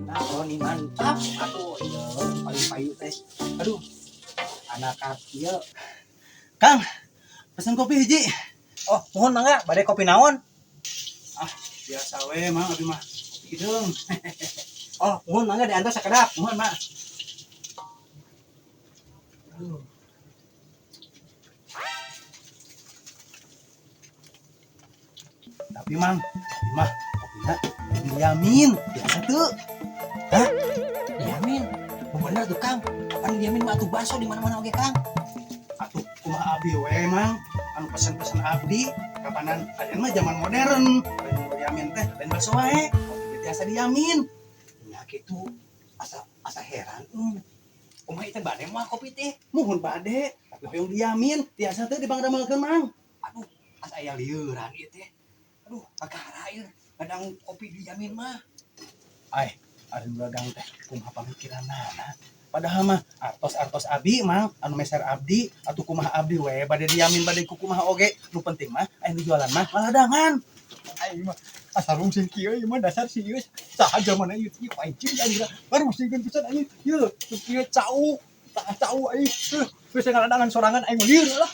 Makaroni mantap. Aduh, iya, paling payu teh. Aduh, anak ieu. Kang, pesen kopi hiji. Oh, mohon mangga, bade kopi naon? Ah, biasa we, Mang, abi mah. Kopi hideung. Oh, mohon mangga diantar sakedap. Mohon, Mak. Aduh. Tapi Mang, abi mah kopina diamin, biasa tuh. Hah? Diamin? Oh, bener tuh, Kang. Kapan diamin mah atuh baso di mana-mana oge, Kang. Atuh kumaha abi we, Mang? Anu pesen-pesen abdi, kapanan ayeuna mah zaman modern. Lain nu diamin teh, lain baso wae. Kopi biasa diamin. Ya gitu. Asa asa heran. Kumaha ieu teh bade mah kopi teh? Muhun bade, tapi hoyong diamin, tiasa teu dipangdamelkeun, Mang. Aduh, asa aya lieuran ieu teh. Aduh, kakara ieu. Kadang kopi dijamin mah. Ai, ari nu dagang teh kumaha pamikiranana. Padahal mah artos-artos abi, Mang, anu meser abdi, atuh kumaha abdi we bade diamin bade ku kumaha oge. Nu penting mah aya nu jualan mah ngaladangan. Aing mah asa rungsing kieu ieu mah dasar si ieu saha zamana ieu ieu pancing anjing rungsingkeun pisan anjing ieu kieu cau tah cau aing geus ngaladangan sorangan aing mah lieur lah.